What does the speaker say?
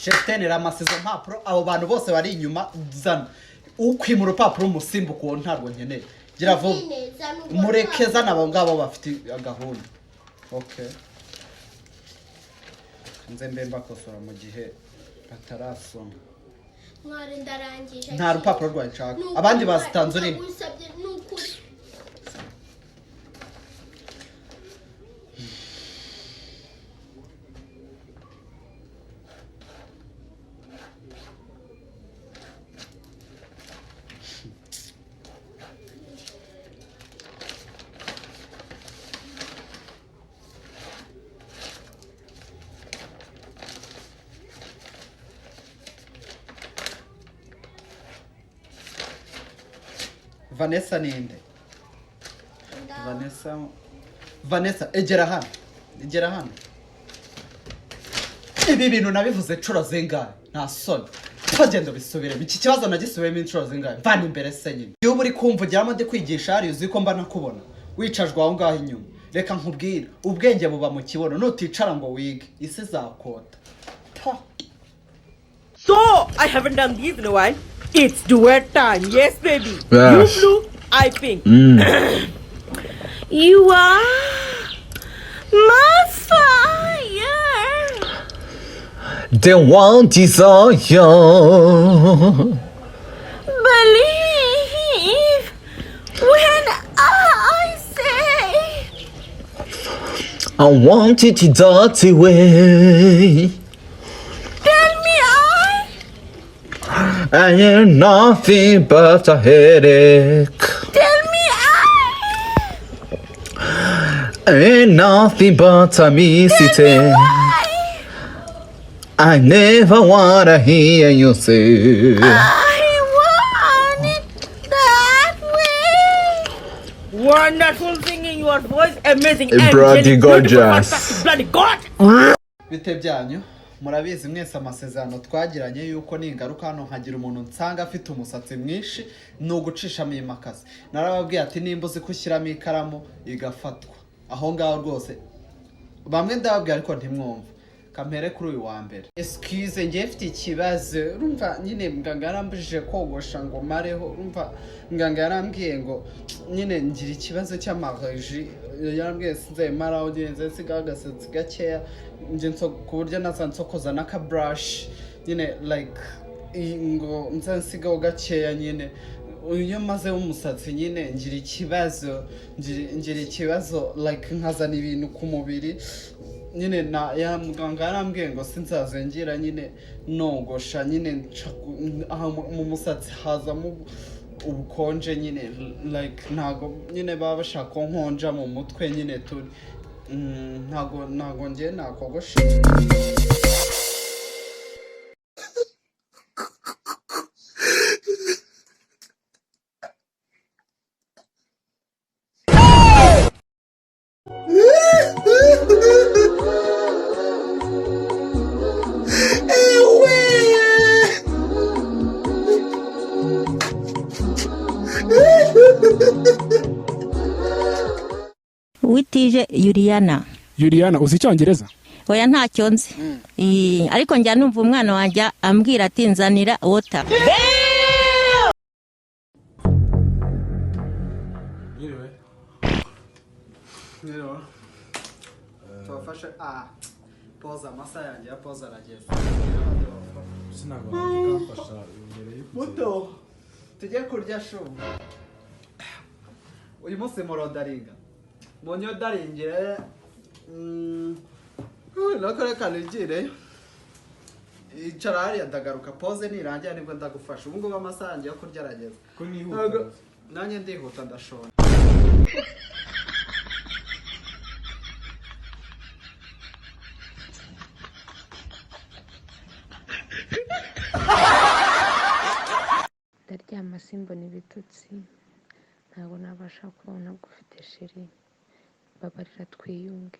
Sheftenera amasizo mpapuro, abo bantu bose bari inyuma, zana ukwima urupapuro umusimbuka, uwo ntabwo nkeneye. Gira vuba. Mureke, zana abo ngabo bafite gahunda. Okay, nze mbe mbakosora mu gihe batarasoma. Mwari, ndarangije. Nta rupapuro rwawe nshaka. Abandi bazitanze urimo. Ndagusabye, ni ukuri. Vanessa ninde? Vanessa, Vanessa, egera hano, egera hano. Ibi bintu nabivuze inshuro zingahe? Nta soni, tugenda bisubiremo. Iki kibazo nagisubiyemo inshuro zingahe? Mvana imbere se nyine. Iyo uba uri kumvugiramo ndi kwigisha hariya, uzi ko mba nakubona wicajwe aho ngaho inyuma. Reka nkubwire, ubwenge buba mu kibuno. Nuticara ngo wige, isi izakota. Ta. So, I haven't done these in a while. It's duet time. Yes, baby. Yes. You blue, I pink. You are my fire. The one desire. Believe when I say I want it dirty way. Tell me I am nothing but a headache. Tell me I ain't nothing but a mistake. I never wanna hear you say. I want it that way. Wonderful singing, your voice amazing. Bloody Angelic, beautiful, gorgeous. fantastic, bloody gorgeous. Bite byanyu? Murabizi mwese amasezerano twagiranye yuko ningaruka hano nkagira umuntu nsanga afite umusatsi mwinshi, ni ugucishamo imakasi. Narababwiye ati nimba uzi ko ushyiramo ikaramu igafatwa aho ngaho rwose. Bamwe ndababwira ariko ntimwumva. Kampere kuri uyu wa mbere. Excuse, ngiye mfite ikibazo. Urumva nyine muganga yarambujije kogosha ngo mareho. Urumva muganga yarambwiye ngo nyine ngira ikibazo cy'amareji. Yarambwiye sinzayimaraho, ngenze nsigaho agasatsi gakeya nge ku buryo naza nsokoza n'akaburashi nyine, like ngo nze nsigaho gakeya nyine. Iyo maze umusatsi nyine ngira ikibazo, ngira ikibazo, like nkazana ibintu ku mubiri nyine. Na ya muganga yarambwiye ngo sinzaze ngira nyine nogosha nyine aha mu musatsi hazamo ubukonje nyine, like ntago nyine baba bashaka ko nkonja mu mutwe nyine turi. Ntago ngiye nakogosha. Witije Yuriyana. Yuriyana, uzi icyongereza? Oya, ntacyo nzi. Ariko njya numva umwana wanjye ambwira ati nzanira water. Mwiriwe. Rero tubafashe poza, amasaha yanjye ya poza arageze. Sinabwo ukamfasha imbere yo Muto, tujye kurya shu. Uyu munsi murodaringa munyodaringire. Nako reka nigire. Icara hariya, ndagaruka poze nirangira nibwo ndagufasha. Ubu ngubu amasaha yanjye yo kurya arageze. Ko nihuta. Nanjye ndihuta, ndashonje. Ndaryama simbona ibitotsi, ntabwo nabasha kubaho ntabwo ufite chéri, mbabarira twiyunge.